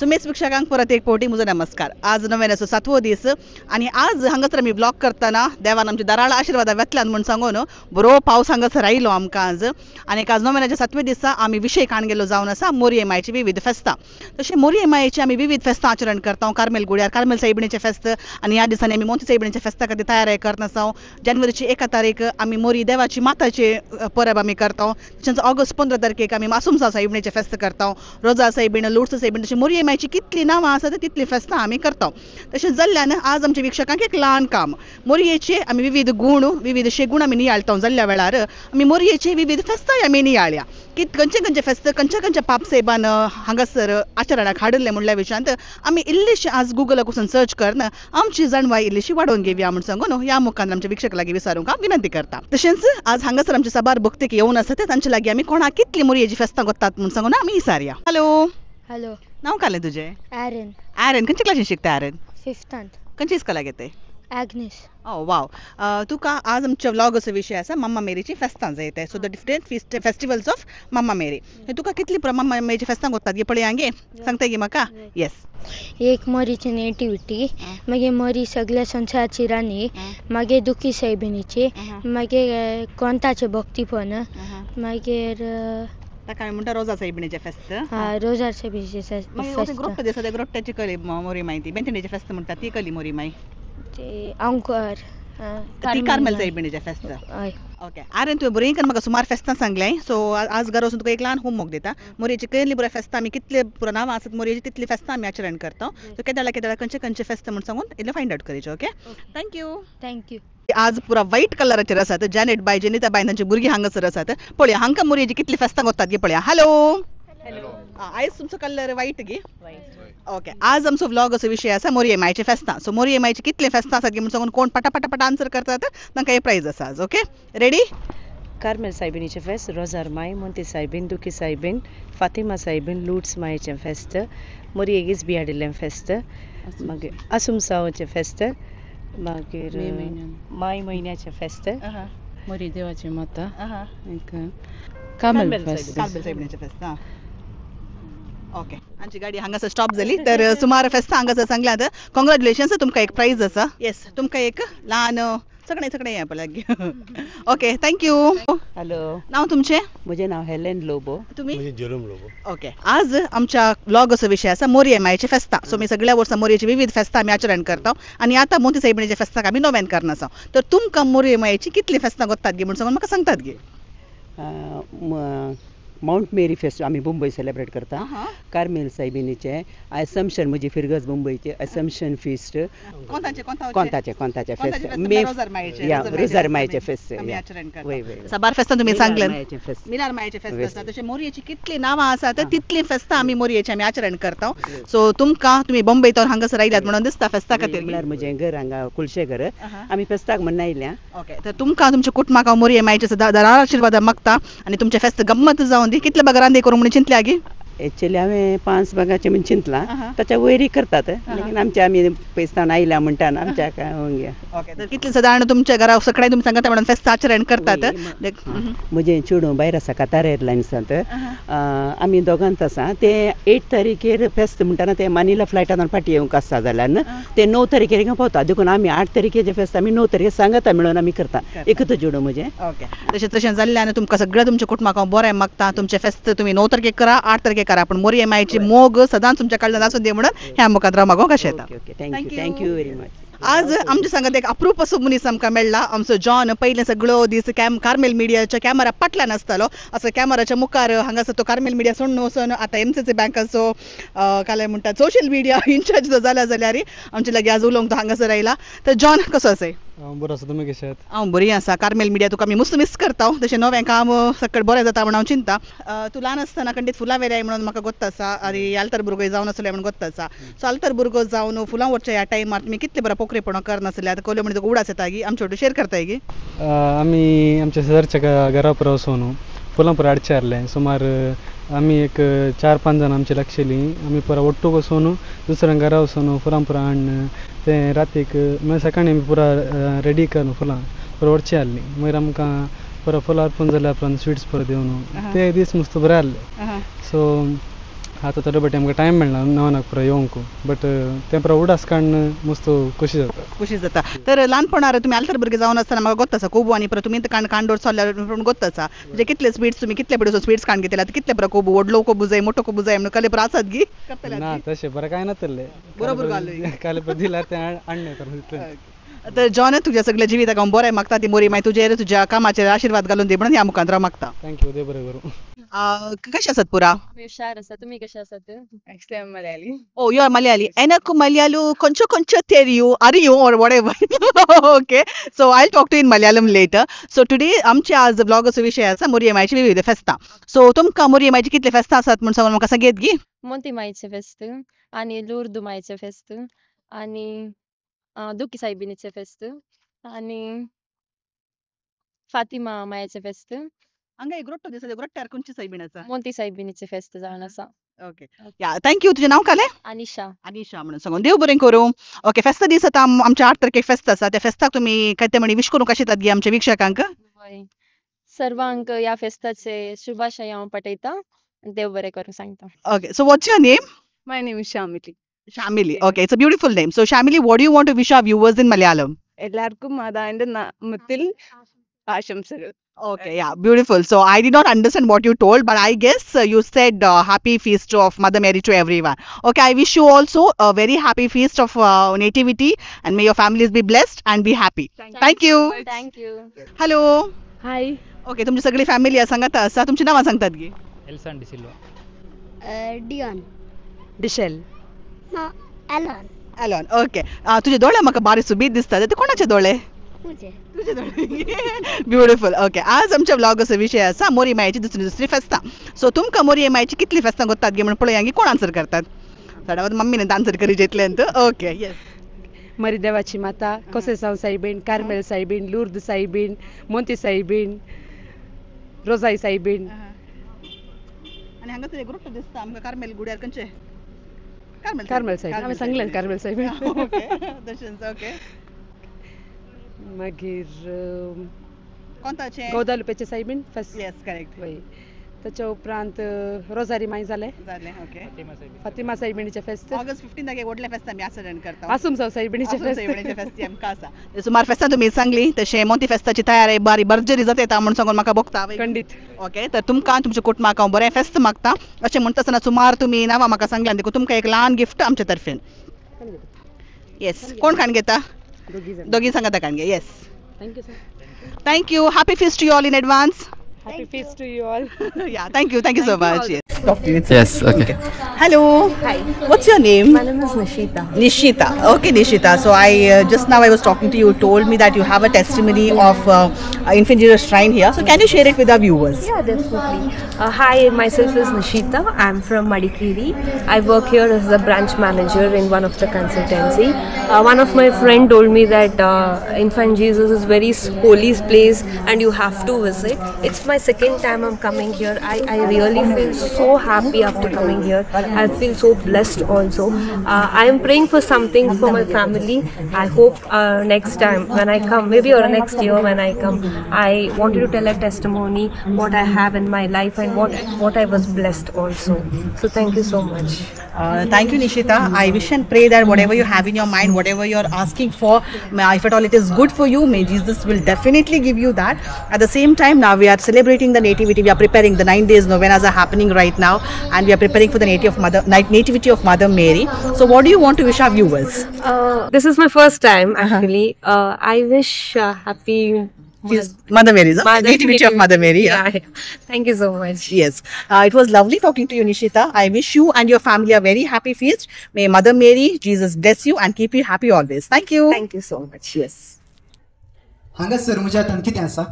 सुमेस वीक्षकांक परत एक फावटी म्हजो नमस्कार। आज नव्यानाचो सातवो दीस आनी आज हांगासर आमी ब्लॉग करतना देवान आमच्या दराळ आशिर्वादा वेतल्यान म्हूण सांगून बरो पावस हांगासर आयलो आमकां आज। आनी आज नव्यानाच्या सातव्या दिसा आमी विशय काण गेलो जावन आसा मोरये मायची विविध फेस्तां। तशें मोरये मायेची आमी विविध फेस्तां आचरण करता। कार्मेल गुड्यार कार्मेल सायबिणीचें फेस्त आनी ह्या दिसांनी आमी मोंती सायबिणीच्या फेस्ता खातीर तयारी करता आसा। जानेवारीची 1 तारीख आमी मोरी देवाची माताची परब आमी करता। तशेंच ऑगस्ट 15 तारखेक आमी मासुमसा सायबिणीचें फेस्त करता। रोजा सायबीण, लोड्स सायबीण, तशें मोरये मायची कितली नांवां आसा तितली फेस्तां आमी करता। तशें जाल्ल्यान आज आमच्या वीक्षकांक एक ल्हान काम, मोरयेचे आमी विविध गूण विविध शेगूण आमी नियाळता। जाल्ल्या वेळार आमी मोरयेचे विविध फेस्तांय आमी नियाळया की खंयचे खंयचे फेस्त खंयच्या खंयच्या पापसाहेबान हांगासर आचरणाक हाडिल्लें म्हणल्या विशयांत आमी इल्लीशी आज गुगलाक वचून सर्च करून आमची जाणवाय इल्लीशी वाडोवन घेवया म्हूण सांगून ह्या मुखार आमच्या वीक्षक लागीं विचारूंक हांव विनंती करता। तशेंच आज हांगासर आमचे साबार भक्तीक येवन आसा ते तांचे लागीं आमी कोणाक कितली मोरयेची फेस्तां करतात म्हूण सांगून आमी विचारया। हॅलो हॅलो, नांव कालें तुजें? आर्यन। आर्यन, खंयच्या क्लासीन शिकता आर्यन? फिफ्तांत। खंयच्या इस्कोलाक येते? एग्नेस। ओ वाव, तुका आज आमच्या व्लॉगाचो विशय आसा मम्मा मेरीची फेस्तां जायते। So the different festivals of Mamma Mary. तुका कितली मम्मा मेरीची फेस्तां करतात गे पळया गे, सांगता गे म्हाका? येस। एक मोरीची नेटिविटी, मागीर मोरी सगळ्या संवसाराची राणी, मागीर दुखी सायबिणीची, मागीर कोंताचें भक्तीपण, मागीर ताका आमी म्हणटा रोजा सायबिणीचें फेस्त। रोजा सायबिणीचें फेस्त। ग्रोट्ट दिसा त्या ग्रोट्ट्याची कली मोरी माय, ती बेंतिणीचें फेस्त म्हणटा ती कली मोरी माय, अंकर ती कार्मेल सायबिणीचें फेस्त। ओके आर्यन, तुवें बरें करून म्हाका सुमार फेस्तां सांगलें। सो आज घरा वचून तुका एक ल्हान होमवर्क दिता। मोरयेची कसली बऱ्या फेस्तां आमी कितले पुरो नांवां आसात मोरयेची तितली फेस्तां आमी आचरण करता। सो केदाळा केदाळा खंयचे खंयचे फेस्त म्हूण सांगून इल्लें फायंड आवट करचें। Okay, thank you. Thank you. आज पुरा व्हायट कलराचेर आसात जॅनेट बाय, जेनिता बाय तांची भुरगीं हांगासर आसात। पळया हांकां मोरयेची कितली फेस्तां करतात गे पळया। हॅलो हॅलो, आयज तुमचो कलर व्हायट गे? ओके, आज आमचो व्लॉगाचो विशय आसा मोरये मायचे फेस्तां। सो मोरये मायची कितले फेस्तां आसात गे म्हूण सांगून कोण पटापटापट आन्सर करतात तांकां हे प्रायज आसा आज। Okay, ready? Carmel सायबिणीचें फेस्त, रोजार माय, मोंती सायबीण, दुखी सायबीण, फातिमा सायबीण, लुट्स मायचें फेस्त, मोरये गिजबी हाडिल्लें फेस्त, मागीर आसुमसांवाचें फेस्त, मागीर माय म्हयन्याचें फेस्त, मोरी देवाचें माता, कार्मेल फेस्त, कार्मेल सायबिणीचें फेस्त। ओके, आमची गाडी हांगासर स्टॉप जाली तर सुमार फेस्तां हांगासर सांगल्यात। कॉंग्रॅच्युलेशन्स, तुमकां एक प्रायज आसा। येस, तुमकां एक ल्हान सगळें सगळें हें पळय। Okay, thank you. Hello, नांव तुमचें? म्हजें नांव हेलेन लोबो। तुमी? जेरोम लोबो। ओके, आज आमच्या व्लॉगाचो विशय आसा मोरये मायेचें फेस्तां। सो आमी सगळ्या वर्सा मोरयेची विविध फेस्तां आमी आचरण करता आनी आतां मोंती सायबिणीच्या फेस्ताक आमी नव्यान करना आसा। तर तुमकां मोरये मायेची कितली फेस्तां करतात गे म्हूण सांगून म्हाका सांगतात गे? मावंट मेरी फेस्ट आमी मुंबय सेलिब्रेट करता, कार्मेल सायबिणीचें, असम्पशन म्हजी फिरगज मुंबयचें असम्पशन फिस्ट, कोंताचें कोंताचें फेस्त, मे रोजार मायचें फेस्त, साबार फेस्तां तुमी सांगलें, मिलार मायचें फेस्त आसा। तशें मोरयेची कितलीं नांवां आसात तितलीं फेस्तां आमी मोरयेचीं आमी आचरण करता। सो तुमकां तुमी बॉम्बे तर हांगासर आयल्यात म्हणून दिसता फेस्ता खातीर। म्हळ्यार म्हजें घर हांगा कुलशे घर, आमी फेस्ताक म्हण आयल्या। ओके, तर तुमकां तुमच्या कुटुंबाक हांव मोरये मायचें सदां दराळ आशिर्वाद मागता आनी तुमचें फेस्त गम्मत जावन दी। कितले बघा रांदे करूं म्हणून चिंतल्या गे? एक्चुअली हांवें 5 बागाचें म्हण चिंतलां, ताच्या वयरय करतात, लेकीन आमच्या आमी पयस आयल्या म्हणटा आमच्या काय। ओके, तर कितले सादारण तुमच्या घरा सकाळी तुमी सांगता म्हणून फेस्त आचरण करतात? म्हजें चेडूं भायर आसा कतार एरलायन्सांत, आमी दोगांत आसा। ते 8 तारखेर फेस्त म्हणटना ते मानिला फ्लायटान फाटीं येवंक आसा जाल्यार ते 9 तारखेर हिंगा पावता, देखून आमी 8 तारखेचें फेस्त आमी 9 तारखेर सांगता मेळून आमी करता। एकूच चेडूं म्हजें। ओके, तशें तशें जाल्ल्यान तुमकां सगळ्या तुमच्या कुटुंबाक हांव बरें मागता। तुमचें फेस्त तुमी 9 तारखेर करा, 8 तारखेर करा, पूण मोरये मायची मोग सदांच तुमच्या कडल्यान आसूं दी म्हणून ह्या मुखार हांव मागोवंक कशें येता। Thank you, thank you very much. आज आमच्या सांगात एक अप्रूप असो मनीस आमकां मेळ्ळा, आमचो जॉन। पयलें सगळो दीस कार्मेल मिडियाच्या कॅमेरा फाटल्यान आसतालो, असो कॅमेराच्या मुखार हांगासर तो कार्मेल मिडिया सोडून वचून आतां एमसीसी बँकाचो काल म्हणटा सोशल मिडिया इन्चार्ज जो जाला जाल्यार आमचे लागीं आज उलोवंक तो हांगासर आयला। तर जॉन कसो आसा? बरो आसा, तुमी कशे आहात? हांव बरी आसा। कार्मेल मिडिया तुका आमी मुस्त मिस करता, तशें नवें काम सकट बरें जाता म्हणून हांव चिंता। तूं ल्हान आसतना खंडीत फुलां वेल्याय म्हणून म्हाका गोत्त आसा आनी आल्तर भुरगो जावन आसलें म्हणून गोत्त आसा। सो आल्तर भुरगो जावन फुलां व्हरच्या ह्या टायमार तुमी कितले बरें पोखरेपणां करनासले आतां कोल्यो म्हणून तुका उडास येता गी आमचे शेअर करताय गी? आमी आमच्या शेजारच्या घरा पुरा वचून फुलां पुरा हाडचें आहलें। सुमार आमी एक 4-5 जाणां आमची लागशिल्लीं, आमी पुरा ಒಟ್ಟು वचून दुसऱ्या घरा वचून फुलां पुरा हाडून तें रातीक मागीर सकाळीं आमी पुरा रेडी करून फुलां पुरा व्हरचीं आहलीं। मागीर आमकां पुरा फुलां अर्पण जाल्या उपरांत स्विट्स पुरा दिवन ते दीस मस्त बरें आहले। सो आतां थोडे फावटी आमकां टायम मेळना नवनाक पुरो येवंक, बट तें पुरो उडास काडून मस्त खुशी जाता. खुशी जाता. तर ल्हानपणार तुमी आल्तर भुरगे जावन आसतना म्हाका गोत्त आसा कोबू आनी परत तुमी कांडोर चोल्ल्यार पूण गोत्त आसा म्हणजे कितले स्वीट्स तुमी कितले बरे स्वीट्स काण घेतले, आतां कितले बरो कोबू व्हडलो कोबू जाय मोठो कोबू जाय म्हणून कले बरो आसात गी ना तशें बरें कांय नातलें, बरोबर घालूय काले बरें दिल्यार तें हाडणें तितलें. तर जॉन तुज्या सगळ्या जिविताक हांव बरें मागता, ती मोरी मागीर तुजेर तुज्या कामाचेर आशिर्वाद घालून दी म्हणून ह्या मुखांत हांव मागता. Thank you, देव बरें करूं. कशें आसात पुरा? हुशार आसा, तुमी कशें आसात? Actually I am Malayali. Oh, you are Malayali. എനക്ക് മലയാളു കൊഞ്ചം കൊഞ്ചം തെരിയൂ അറിയൂ or whatever. Okay, so I'll talk to you in Malayalam later. So today आमचे आज ब्लॉगाचो विशय आसा मोरये मायची विविध फेस्तां. सो तुमकां मोरये मायची कितले फेस्तां आसात म्हूण सांगून म्हाका सांगयत गी? मोंती मायचें फेस्त आनी लुर्दू मायचें फेस्त आनी दुकी सायबिणीचें फेस्त आनी फातिमा मायचें फेस्त. हांगा एक ग्रोट्टो दिसता, ग्रोट्ट्यार खंयची सायबीण आसा? मोंती सायबिणीचें फेस्त जावन आसा. ओके, या thank you. तुजें नांव कालें? अनिशा. अनिशा म्हणून सांगून देव बरें करूं. ओके, फेस्ता दीस आतां आमच्या 8 तारखेक फेस्त आसा, त्या फेस्ताक तुमी काय ते म्हणी विश करूंक कशें येतात गी आमच्या वीक्षकांक? हय, सर्वांक ह्या फेस्ताचे शुभाशय हांव पाठयता, देव बरें करूं सांगता. Okay, so what's your name? My name is Shamili. Shamili, okay, it's a beautiful name. So Shamili, what do you want to wish our viewers in Malayalam? എല്ലാവർക്കും മാതാവിന്റെ നാമത്തിൽ ആശംസകൾ. Okay, yeah, beautiful. So I did not understand what you told, but I guess you said happy feast of Mother Mary to everyone. Okay, I wish you also a very happy feast of Nativity, and may your families be blessed and be happy. Thank you. Thank you. Hello. Hi. Okay, तुमची सगळी family सांगता आसा, तुमची नांवां सांगतात गी? Elson D'Silva. Dion. Dishel. Elon. Elon. Okay, तुजे दोळे म्हाका बारीक सुबीत दिसतात, ते कोणाचे दोळे? तुझे. तुझे दोळे. ब्युटिफूल. ओके, आज आमच्या ब्लॉगाचो विशय आसा मोरये मायची दुसरी दुसरी फेस्तां. सो तुमकां मोरये मायची कितली फेस्तां गोत्तात गी म्हूण पळोवया गी कोण आन्सर करतात. चडावत मम्मीन आन्सर करी जितलें. ओके, येस. मरी देवाची माता, कोसेसांव सायबीण, कार्मेल सायबीण, लुर्द सायबीण, मोंती सायबीण, रोजाई सायबीण. आनी हांगा तुजें ग्रुप दिसता आमकां कार्मेल गुड्यार खंयचे? कार्मेल सायबीण आमी सांगलें, कार्मेल सायबीण. ओके, तशेंच. ओके, मागीर कोणताचें? गोदालुपेचें सायबीण फर्स्ट. Yes, correct. वय, ताच्या उपरांत रोजारी माय जालें. जालें. ओके, फातिमा सायबिणीचें फेस्त. ऑगस्ट 15 एक व्हडलें फेस्त आमी आचरण करता. आसुमसांव सायबिणीचें फेस्त. फेस्त आमकां आसा. सुमार फेस्तां तुमी सांगली, तशें मोंती फेस्ताची तयारी बारी भरजरी जाता येता म्हूण सांगून म्हाका भोगता. खंडीत. ओके, तर तुमकां तुमच्या कुटुंबाक हांव बरें फेस्त मागता. अशें म्हणटा आसतना सुमार तुमी नांवां म्हाका सांगल्या देखून तुमकां एक ल्हान गिफ्ट आमचे तर्फेन. येस, कोण काण घेता? दोगी सांगता काण घे. Yes, thank you sir. Thank you. Happy feast to you all in advance. Happy feast to you all. Yeah, thank you. Thank you so much. Yes. Talk to you. Yes, okay. Hello. Hi. What's your name? My name is Nishita. Nishita. Okay, Nishita. So I just now I was talking to you. You told me that you have a testimony of Infant Jesus Shrine here. So can you share it with our viewers? Yeah, definitely. Hi, myself is Nishita. I'm from Madikeri. I work here as the branch manager in one of the consultancy. One of my friend told me that Infant Jesus is very holy place and you have to visit. It's my second time I'm coming here. I really feel so happy after coming here. I feel so blessed also. I am praying for something for my family. I hope next time when I come, maybe or next year when I come, I wanted to tell a testimony what I have in my life and what I was blessed also. So thank you so much. Thank you, Nishita. I wish and pray that whatever you have in your mind, whatever you are asking for, if at all it is good for you, may Jesus will definitely give you that. At the same time, now we are celebrating the Nativity. We are preparing. The 9 days novenas are happening right now, and we are preparing for the Nativity of Mother Mary. So what do you want to wish our viewers? This is my first time actually. I wish happy Mother Mary, Nativity of Mother Mary. Yeah. Yeah. Thank you so much. Yes, it was lovely talking to you, Nishita. I wish you and your family a very happy feast. May Mother Mary, Jesus bless you and keep you happy always. Thank you. Thank you so much. Yes. हांगासर म्हज्या हातान कितें आसा?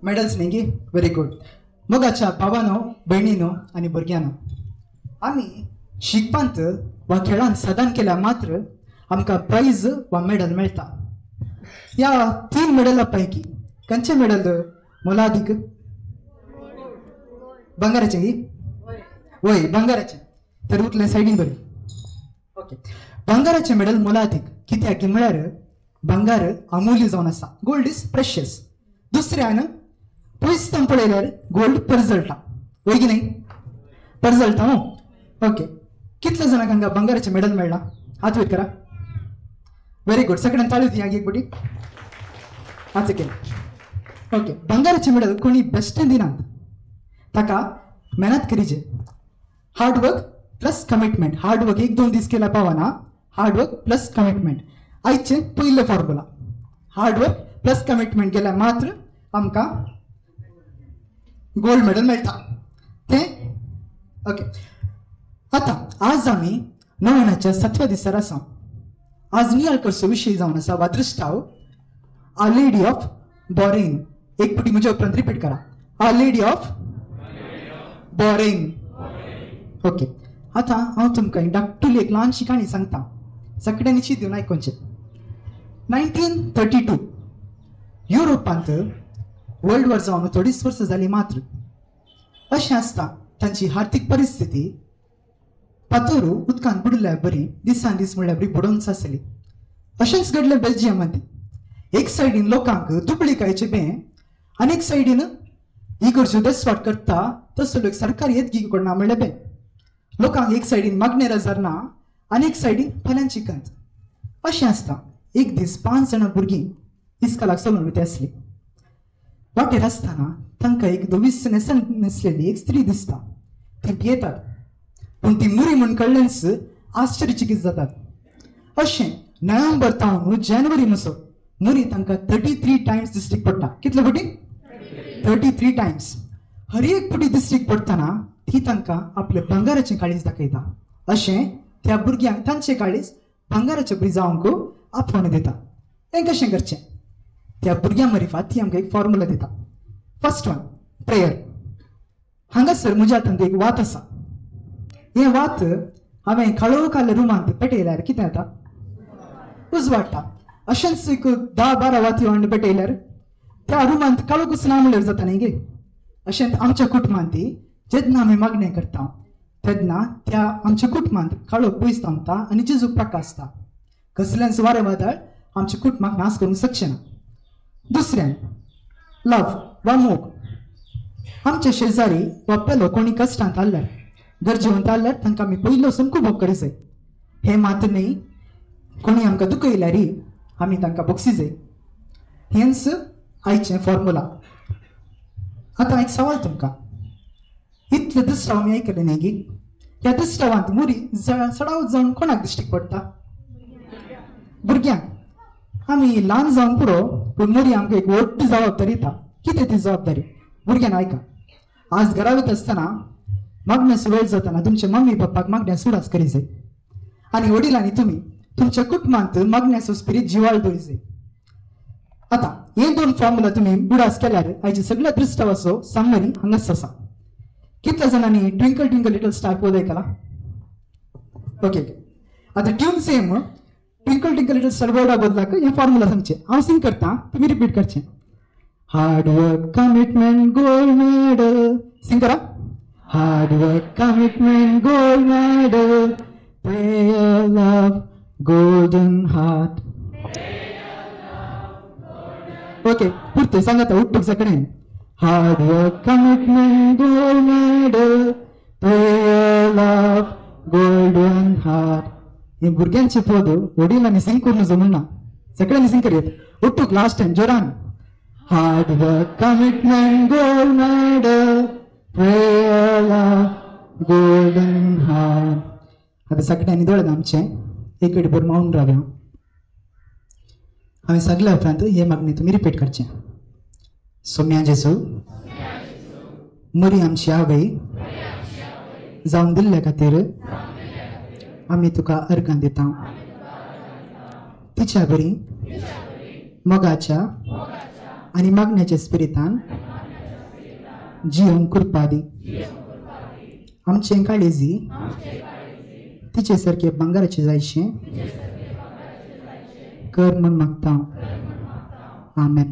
Medals न्ही गी? Very good. मोगाच्या भावानो, भयणीनो आनी भुरग्यांनो, आमी शिकपांत वा खेळांत साधन केल्यार मात्र आमकां प्रायज वा मेडल मेळटा. ह्या 3 मेडला पैकी खंयचें मेडल मोलादीक? भांगराचें गी? वय, भांगराचें. तर उरलें सायडीन बरें. ओके, भांगराचें मेडल मोलादीक कित्याक म्हळ्यार भांगर अमूल्य जावन आसा. Gold is precious. दुसऱ्यान पयसतान पळयल्यार गोल्ड परजळटा, वय की न्ही? बरें जाता न्हू. ओके, कितले जाणांक हांगा भांगराचें मेडल मेळ्ळां? हात वयर करा. व्हेरी गुड, सगळ्यांक ताळयो दिया एक पटी. हात केले. ओके, भांगराचें मेडल कोणी बेश्टें दिनात, ताका मेहनत करीजे. Hard work plus commitment. Hard work एक दोन दीस केल्यार पावना, हार्ड वर्क प्लस कमिटमेंट. आयचें पयलें formula, hard work plus commitment केल्यार मात्र आमकां गोल्ड मेडल मेळटा तें. ओके, आतां आज आमी नोवेनाच्या सातव्या दिसार आसा. आज नियाळ करचो विशय जावन आसा वा दृश्टाव आर लेडी ऑफ बॉरेन. एक पटी म्हज्या उपरांत रिपीट करा, our lady of Beauraing. Okay, आतां हांव तुमकां धाकटुली एक ल्हानशी काणी सांगता, सगळ्यांनी शी दिवन आयकुचें. 1932 युरोपांत वर्ल्ड वॉर जावन थोडीच वर्सां जालीं मात्र. अशें आसता तांची आर्थीक परिस्थिती पातोरू उदकांत बुडल्या बरी दिसान दीस म्हणल्यार बरी बुडोवंच आसली. अशेंच घडलें बेल्जियमांत. एक सायडीन लोकांक दुबळीकायचें बें आनी एक सायडीन इगर्ज्यो देसवाट करता तसो लोक सरकार येत गी कोणा म्हणलें बें. लोकांक एक सायडीन मागणें रजार ना आनी एक सायडीन फाल्यांची कंत. अशें आसता एक दीस 5 जाणां भुरगीं इस्कालाक चलून वयता आसली. वाटेर आसतना तांकां एक धवीस न्हेसन न्हेसलेली एक स्त्री दिसता. ती भियेतात, पूण ती मुरी म्हूण कळ्ळेंच आश्चर्यचकीत जातात. अशें नोव्हेंबर तावन जानेवारी म्हणसर मुरी तांकां 33 टायम्स दिश्टीक पडटा. कितले पटी? 33 टायम्स. हर एक पटी दिश्टीक पडटना ती तांकां आपले भांगराचें काळीज दाखयता. अशें त्या भुरग्यांक तांचें काळीज भांगराचें बरी जावंक आपोवणें दिता. हें कशें करचें? त्या भुरग्यां मरिफात ती आमकां एक फॉर्मुला दिता. First one, prayer. हांगासर म्हज्या हातांत एक वात आसा. हें वात हांवें काळोखाल्या रुमांत पेटयल्यार कितें जाता? उजवाडटा. अशेंच एक 10-12 वाती हाडून पेटयल्यार त्या रुमांत काळोखूच ना म्हणल्यार जाता न्ही गे. अशेंच आमच्या कुटुंबांत जेन्ना आमी मागणें करता तेन्ना त्या आमच्या कुटुंबांत काळोख पयस थांबता आनी जेजूक प्रकाशता. कसलेंच वारें वादळ आमच्या कुटुंबाक नाश करूंक शकचें ना. दुसरें, लव वा मोग. आमच्या शेजारी वा पेलो कोणी कश्टांत आसल्यार, गरजेवंत आसल्यार तांकां आमी पयलो सामको भोग करी जाय. हें मात न्ही, कोणी आमकां दुखयल्यार आमी तांकां बोगसी जाय. हेंच आयचें फॉर्मुला. आतां एक सवाल तुमकां, इतले दुस्राव आमी आयकले न्ही गी? ह्या दुस्रावांत मुरी सडावत जावन कोणाक दिश्टीक पडटा? भुरग्यांक. आमी ल्हान जावन पुरो, पूण मुरी आमकां एक व्हडली जबाबदारी दिता. कितें ती जबाबदारी? भुरग्यांक आयका, आज घरा वयता आसतना मागण्याचो वेळ जातना तुमच्या मम्मी पप्पाक मागण्या सुडास करी जाय आनी वडिलांनी तुमी तुमच्या कुटुंबांत मागण्याचो स्पिरीट जिवाळ दवरी जाय. आतां हे दोन फॉर्मुला तुमी उडास केल्यार आयच्या सगळ्या दृश्टावाचो समरी हांगाच आसा. कितल्या जाणांनी ट्विंकल ट्विंकल लिटल स्टार पद आयकला? ओके, आतां tune same twinkle twinkle little star वर्डा बदलाक हे फॉर्मुला सांगचे. हांव सिंग करता, तुमी रिपीट करचें. Hard work commitment gold medal. Sing करा. Hard work commitment gold medal, prayer love golden heart. Okay, पुरते सांगाता उठूक सगळें. Hard work commitment gold medal, prayer love golden heart. हे भुरग्यांचे पद वडिलांनी सिंग करून जमून ना, सगळ्यांनी सिंग करयत. उठूक लास्ट टायम जोरान. Hard work commitment gold medal, prayer love golden heart. आतां सगळ्यांनी दोळे आमचें एक वेळ मावन रावया. हांवें सगल्या उपरांत हे मागणें तुमी रिपीट करचें. सोम्या जेजू, मुरी आमची आवय जावन दिल्ल्या खातीर आमी तुका अर्गां दिता. तिच्या बरी मोगाच्या आनी मागण्याच्या स्पिरितान जियोंक कृपा दी. आमचें काळेजी तिचे सारके भांगराचे जायशें कर म्हूण मागता. आमेन.